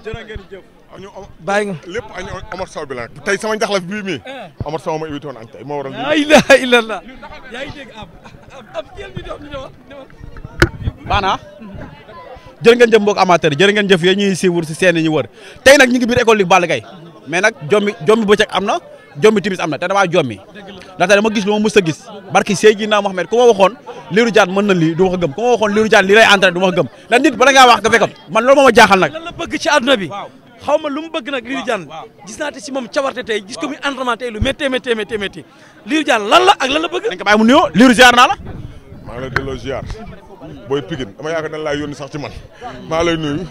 jërë ngeen jëf. bàyyi nga lépp añ Omar Sow bi la nag tey sama njaxlaf bii mii Omar Sow ma invité woon añ tey moo waral la ilaha illallah yaa ngi dégg ab jël ñu dox ñu baana jërë ngeen jëf mbokk amateur jërë ngeen jëf yéen ñuy siiwul si seen ñu wër tey nag ñu ngi biir école li Balla Gaye mais nag jommi bëccëg am na jommi timis am na te damaa jommi ndaxte dama gis lu ma mës a gis barki Seydina Mohamed ku ma waxoon Lirou Diane mën na lii du ma ko gëm ku ma waxoon Lirou Diane lii lay entraîné du ma ko gëm ndax nit bala ngaa wax nga fekk man loolu moo ma jaaxal nag lan la bëgg ci àdduna bi xaw ma lu mu bëgg nag Lirou Diane gis naa te si moom cawarte tey gis ko muy entraînement tey lu métti Lirou Diane lan la ak lan la bëgg dañ ko bàyyi mu nuyoo Lirou ziar naa la maa ngi lay delloo ziar booy Pikine dama yaakaar ne laa yónni sax ci man maa lay nuyu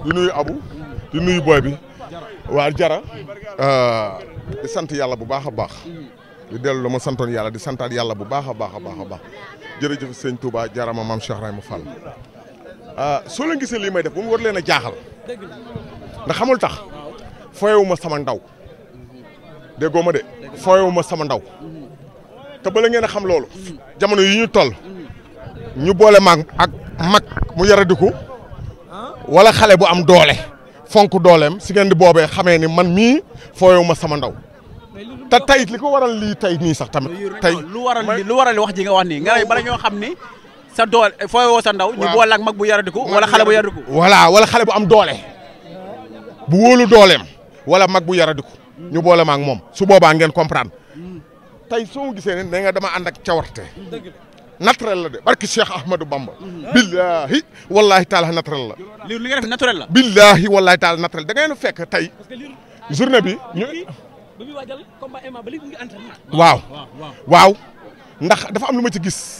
di nuyu Abu di nuyu booy bi waa Jara di sant yàlla bu baax a baax di dellu la ma santoon yàlla di santaat yàlla bu baax a baax a baax a baax jërëjëf sëñ Touba jarama maam Cheikh Rahima Fall soo leen gisee lii may def bu mu war leen a jaaxal ndax xamul tax foyewu ma sama ndaw déggoo ma de foyewu ma sama ndaw te bala ngeen a xam loolu jamono yi ñu toll ñu boole maag ak mag mu yaradiku wala xale bu am doole fonk dooleem si ngeen di boobee xamee ni man mii foyewu ma sama ndaw te tey li ko waral lii tey nii sax tamit tey lu waral wax ji nga wax nii nga ne bala ñoo xam ni sa doole foyewoo sa ndaw ñu boole ak mag bu yaradiku wala xale bu yaradiku voilà wala xale bu am doole bu wóolu dooleem wala mag bu yaradiku ñu boole maag moom su boobaa ngeen comprendre tey soo ma gisee ne da nga dama ànd ak cawarte naturel la de barki Cheikh Ahmadou Bamba billahi wallahi taala naturel la li nga def naturel la billahi wallahi taala naturel da ngeen fekk tey journée bi ñu waaw ndax dafa am lu ma ci gis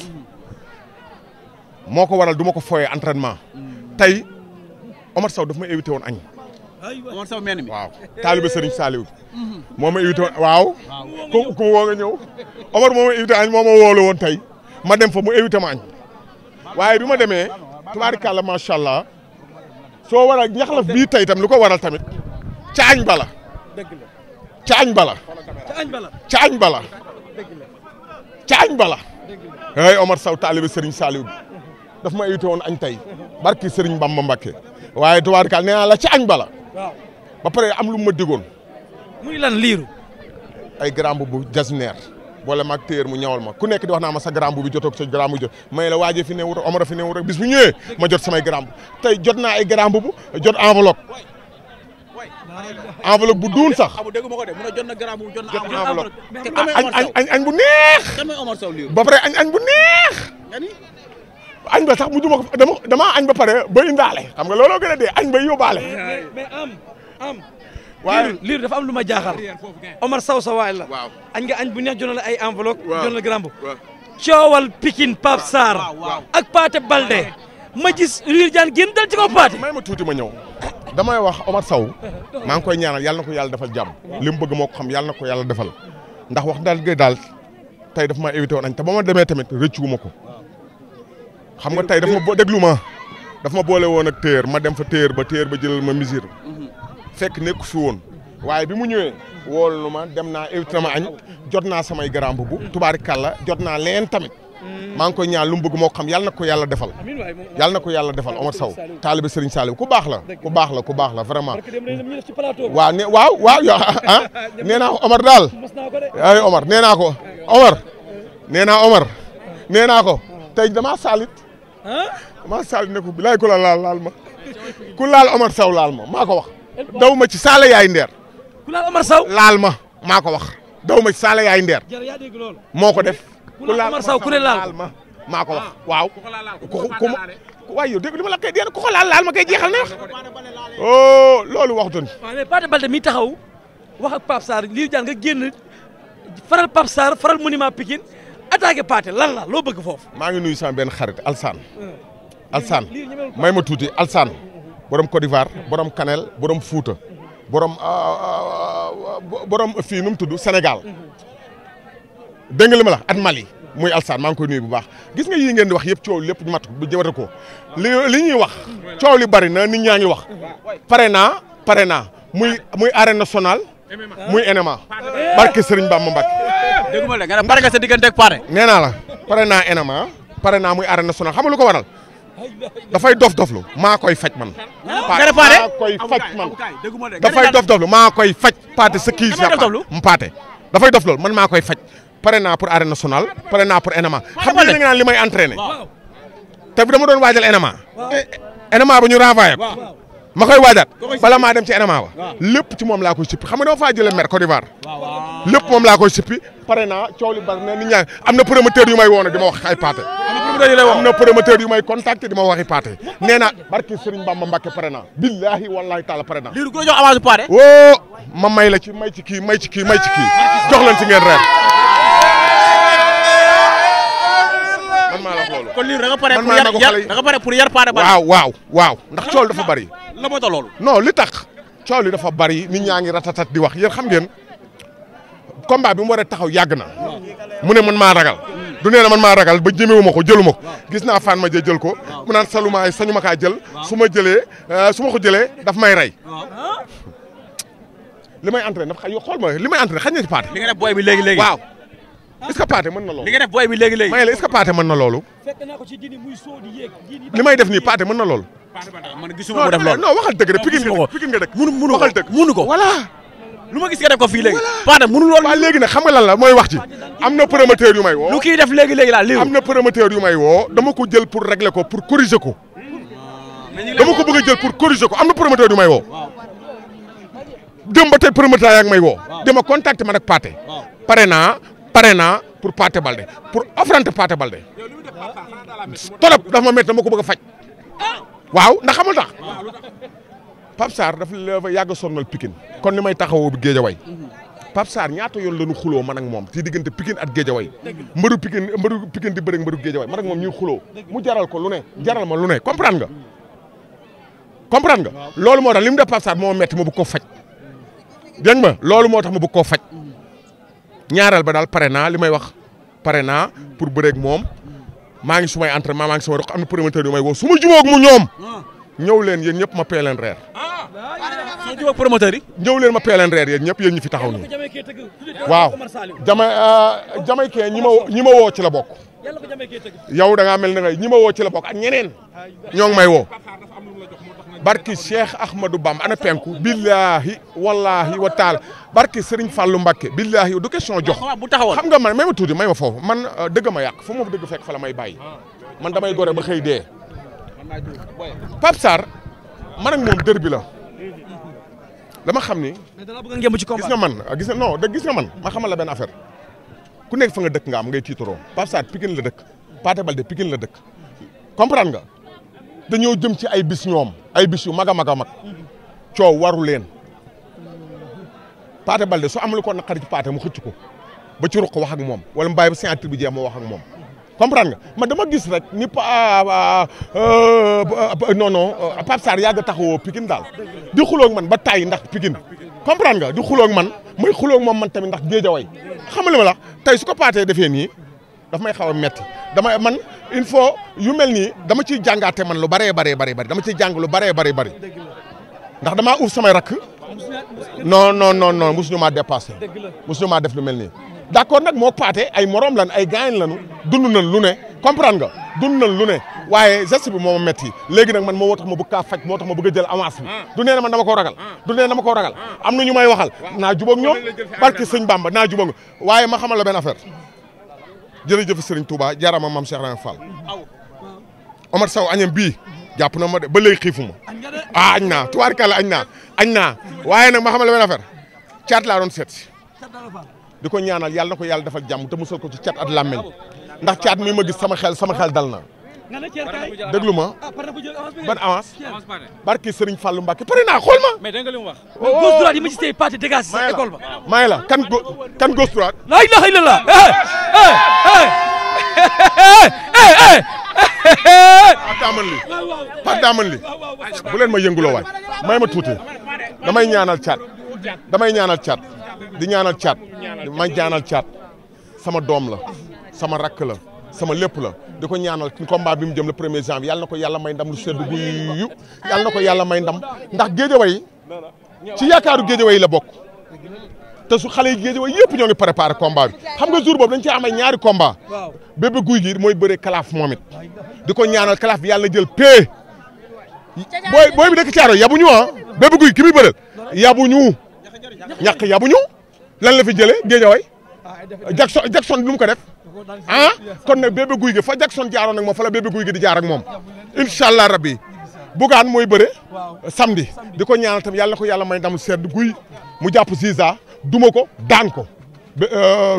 moo ko waral du ma ko fooyee entraînement tey Omar Sow daf ma invité woon añ Omar Sow meen mi waaw taalibe Serigne Saliou moo ma invité woon waaw ku woo nga ñëw Omar moo ma invité añ moo ma woolu woon tey ma dem fa mu invité ma añ waaye bi ma demee tubaarikàlla macha allah soo waral ñaxlaf bii tey tam lu ko waral tamit caañ bala caañ bala hey Omar Sow taalibe Serigne Saliou bi daf ma invité woon añ tey barki Serigne Bamba Mbacké waaye tubaarikàlla nee naa la caañ bala ba pare am lu ma digoon muy lan liiru ay grand bu jasneer boole maag téer mu ñawal ma ku nekk di wax naa ma sa grand bi jotoog sa grand bu jot may la waajee fi ne wut Omar fi ne wut rek bis bu ñëwee ma jot samay grand bu tey jot naa ay grand bu jot enveloppe bu duun sax enveloppe añ bu neex ba pare añ bu neex añ ba sax mu juma ko damaa añ ba pare ba indaale xam nga looloo gën a dee añ ba yóbbaale mais am waaye liir dafa am lu ma jaaxal Omar Sow sa waay la añ nga añ bu neex jox na la ay enveloppe jox na la grand bu coowal Pikine Pape Sarr ak Pathé Baldé ma gis Lirou Diane génn dal ci kaw Pathé may ma tuuti ma ñëw damay wax Omar Sow maa ngi koy ñaanal yàlla na ko yàlla defal jàmm li mu bëgg moo ko xam yàlla na ko yàlla defal ndax wax daal tey daf ma évité woon añ te ba ma demee tamit rëccu ma ko xam nga tey daf ma déglu ma daf ma boole woon ak téer ma dem fa téer ba jëlal ma misir fekk nekku fi woon waaye bi mu ñëwee woolu ma dem naa invité ma añ jot naa samay grand bu tubaarikàlla jot naa leen tamit maa ngi koy ñaan lu mu bëgg moo ko xam yàlla na ko yàlla defal yàlla na ko yàlla defal Omar Sow taalibe Serigne Saliou ku baax la vraiment waaw nee naa ko Omar daal ay Omar nee naa ko Omar tey damaa saalit ne ko bilaay ku la laal ma ku laal Omar Sow laal ma maa ko wax daw ma ci saala yaay ndeer ku laal Omar Sow laal ma maa ko wax daw ma ci saala yaay ndeer moo ko def ku laal Omar Sow ku ne laal ma maa ko wax waaw waaye yow dégg li ma la koy dee ku ko laal ma koy jeexal na wax loolu waxutoon waaw mais Pathé Baldé mi taxaw wax ak Pape Sarr Lirou Diane nga génn faral Pape Sarr faral monument Pikine attaqué Pathé lan la loo bëgg foofu maa ngi nuyu sama benn xarit Alsane may ma tuuti Alsane borom Côte d'Ivoire borom Kanel borom Fouta borom fii nu mu tudd Sénégal dégg nga li ma la at Mali muy Alsane maa ngi koy nuyu bu baax gis nga yii ngeen di wax yëpp coow lépp ñu mat bu jëmate ko li ñuy wax coow li bari na nit ñaa ngi wax pare naa muy arène nationale muy MMA barke Serigne Bamba Mbacké dégg nga pare nga sa diggante ak Pathé nee naa la pare naa MMA pare naa muy arène nationale xam nga lu ko waral dafay dof-doflu maa koy faj man. maa koy faj man dafay dof-doflu maa koy faj. Pathé sa kii mu Pathé dafay dof loolu man maa koy faj pare naa pour arène nationale pare naa pour MMA xam nga da nga naan li may entraîné te bi dama doon waajal MMA. MMA ba ñu renvoyé ko ma koy waajaat bala maa dem ci MMA ba lépp ci moom laa koy sippi xam nga dama faa jëlee mer Côte d'Ivoire lépp moom laa koy sippi pare naa coow li bari na nit ñaa am na promoteur yu may woon di ma wax ay Pathé am na promoteur yu may contacté di ma waxi Pathé nee na barki Serigne Bamba Mbacke pare naa billahi wallahi taala pare naa lii ko jox avance Pathé woo ma may la ci may ci kii jox leen ci ngeen reer man maa la wax loolu kon lii da nga pare pour yar Pathé waaw ndax coow dafa bari la moo tax loolu non li tax coow li dafa bari nit ñaa ngi ratatat di wax yéen xam ngeen combat bi mu war a taxaw yàgg na mu ne man maa ragal du nee na man maa ragal ba jëmewu ma ko jëlu ma ko gis naa fan ma jël ko mu naan salumaay sañu ma kaa jël su ma ko jëlee daf may rey li may entraîné dafa xool ma li may entraîné xañ na ci Pathé li nga def booy bi léegi waaw est-ce que Pathé mën na loolu li nga def booy bi léegi may la est-ce que Pathé mën na loolu li may def nii Pathé mën na loolu man gisuma ko def loolu non waxal dëgg rek Pikine nga dëkk mënu waxal dëgg mënu ko voilà lu ma gis nga def ko fii léegi Pathé mënu loolu waaw léegi nag xam nga lan la mooy wax ci am na promoteur yu may woo lu kii def léegi laa lii am na promoteur yu may woo dama ko jël pour régler ko pour corriger ko dama ko bëgg a jël pour corriger ko am na promoteur yu may woo dem ba tey promoteur yaa ngi may woo dama contacter man ak Pathé pare naa pour Pathé Baldé pour affronter Pathé Baldé torop dafa ma métti dama ko bëgg a faj waaw ndax xamul tax Pape Sarr dafa la yàgg a sonnal Pikine kon ni may taxawoo bi Guédiawaye Pape Sarr ñaata yoon la ñu xuloo man ak moom ci diggante Pikine ak Guédiawaye mbëru Pikine di bëri mbëru Guédiawaye man ak moom ñuy xuloo mu jaral ko lu ne jaral ma lu ne comprendre nga loolu moo tax li mu def Pape Sarr moo metti ma bëgg koo faj dégg nga loolu moo tax ma bëgg koo faj ñaareel ba daal pare naa li may wax pare naa pour bëreeg moom maa ngi sumay entraînement maa ngi sumay roq am na promoteur yu may woo su ma jubóog mu ñoom ñëw leen yéen ñëpp ma pee leen reer. soo jubóog promoteur yi. ñëw leen ma pee leen reer yéen ñëpp yéen ñi fi taxaw nii. waaw jamaykee ñi ma woo ci la bokk. yow da ngaa mel ne ñi ma woo ci la bokk ak ñeneen ñoo ngi may woo. barki Cheikh Ahmadou Bamba ana penku billahi wallahi wa taala barki Serigne Fallou Mbacké billahi du question jox xam nga man may ma tuuti may ma foofu man dëgg ma yàq fu ma dëgg fekk fa la may bàyyi man damay gore ba xëy dee Pape Sarr man ak moom dër bi la dama xam ni gis nga man ma xamal la benn affaire ku nekk fa nga dëkk nga am ngay tiitaroo Pape Sarr Pikine la dëkk Pathé Baldé Pikine la dëkk comprendre nga dañoo jëm ci ay bis ñoom ay bis yu mag a mag a mag coow waru leen Pathé Baldé su am lu ko naqari ci Pathé mu xëcc ko ba ci ruq wax ak moom wala mu bàyyi ba signature bi jeex ma wax ak moom comprendre nga man dama gis rek ni non Pape Sarr yàgg a taxawoo Pikine daal di xuloog man ba tàyyi ndax Pikine comprendre nga di xuloog man may xuloog moom man tamit ndax Guédiawaye xam nga li ma la tey su ko Pathé defee nii daf may xaw a metti man il faut yu mel nii dama ciy jàngaate man lu bëree bari dama ciy jàng lu bëree bëri ndax damaa uuf samay rakk non mosuñu maa dépassé mosuñu maa def lu mel nii d'accord nag moo Pathé ay morom lan ay gaañ lanu dund nañ lu ne comprendre nga dund nañ lu ne waaye geste bi moo ma metti léegi nag man moo tax ma bëgg kaa faj moo tax ma bëgg a jël avance bi du nee na man dama koo ragal am na ñu may waxal naa jubóog ñoom barki sëñ Bamba naa jubóog waaye ma xamal la benn affaire jërëjëf Serigne Touba jaarama maam Cheikh Rahane Fall Omar Sow añam bii jàpp na ma de ba léegi xiifu ma añ naa tubaarkàlla añ naa waaye nag ma xamal la benn affaire caat laa doon seet si di ko ñaanal yàlla na ko yàlla defal jàmm te musal ko ci cat at làmmeñ ndax caat mi ma gis sama xel dal na déglu ma ban avance barki Serigne Fallou Mbacké pare naa xool ma. mais dégg nga li mu wax. gauche droite yi ma gis tey Pathé dégage sa école ba. maa ngi la kan gauche droite. la ilaha illallah. Pathé daa mën li bu leen ma yënguloo waay may ma tuuti damay ñaanal caat di ñaanal caat may ñaanal caat sama doom la sama rakk la sama lépp la di ko ñaanal combat bi mu jëm le 1er janvier yàlla na ko yàlla may ndam lu sedd guyu yàlla na ko yàlla may ndam ndax Guédiawaye ci yaakaaru Guédiawaye la bokk te su xale yi Guédiawaye yëpp ñoo ngi préparé combat bi xam nga jour boobu dañ ci amay ñaari combat Bébé Gouy Gui mooy bëree Kalaaf moom it di ko ñaanal Kalaaf bi yàlla na jël pee booy bi dëkk Caaro yabuñu Bébé Gouy ki muy bëreel yabuñu ñàkk yabuñu lan la fi jëlee Guédiawaye Jackson lu mu ko def kon nag Bébé Gouy Gui fa Jackson jaaroon nag moom fa la Bébé Gouy Gui di jaar ak moom incha allah rabbi Bougane mooy bëre samedi di ko ñaanal tam yàlla na ko yàlla may ndam sedd guy mu jàpp Ziza duma ko daan ko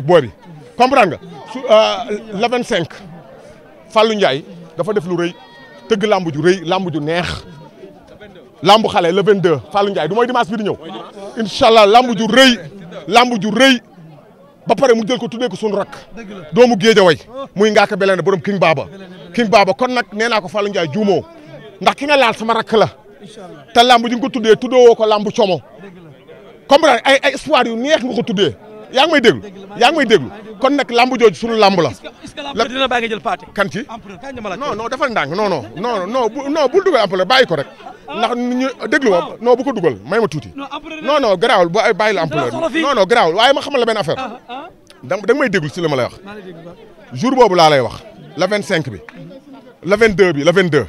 booy bi comprendre nga su le 25 Fallou Ndiaye dafa def lu rëy tëgg lamb ju rëy lamb ju neex lamb xale le 22 Fallou Ndiaye du mooy dimanche bi di ñëw incha allah lamb ju rëy ba pare mu jël ko tuddee ko suñu rakk doomu Guédiawaye muy Ngaaka Blindé borom King Baba kon nag nee naa ko Fallou Ndiaye juumoo ndax ki nga laal sama rakk la te lamb ji nga ko tuddee tuddoo ko lamb como comprendre ay espoir yu neex nga ko tuddee yaa ngi may déglu kon nag lamb jooju sunu lamb la. est-ce que lamb dina bàyyi nga jël paate. kan ci non defal ndànk non bul dugal ampleur bàyyi ko rek ndax ñu déglu ma non bu ko dugal may ma tuuti. non garaawul bàyyi la ampleur non garaawul waaye ma xamal la benn affaire da nga may déglu si li ma lay wax jour boobu laa lay wax le 25 bi le 22 bi le 22.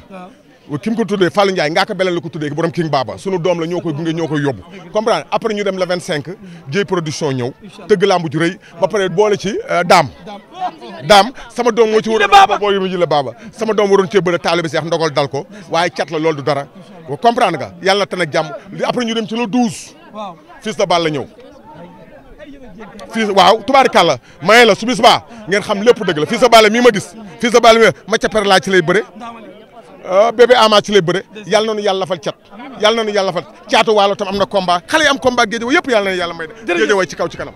ki mu ko tuddee Fallou Ndiaye Ngaaka Blindé la ko tuddee borom King Baba sunu doom la ñoo koy gunge ñoo koy yóbbu comprendre après ñu dem le 25 Dieye production ñëw tëgg lamb ju rëy ba pare boole ci daam sama doom moo ci waroon boo yëmu ji la Baba sama doom waroon cee bëre taalibe Seex ndogal dal ko waaye cat la loolu du dara comprendre nga yàlla na tan ak jàmm après ñu dem ci le 12 Fils de Balla ñëw fii waaw tubaarikàlla maye la su bis baa ngeen xam lépp dëgg la Fils de Balla mii ma gis Fils de Balla mii ma ca per laa ci lay bëre bébé Ama ci lay bëre yàlla na nu yàlla fal cat yàlla na nu yàlla fal caatu waalo tam am na combat xale yi am combat Guédiawaye yëpp yàlla na yàlla may de Guédiawaye ci kaw ci kanam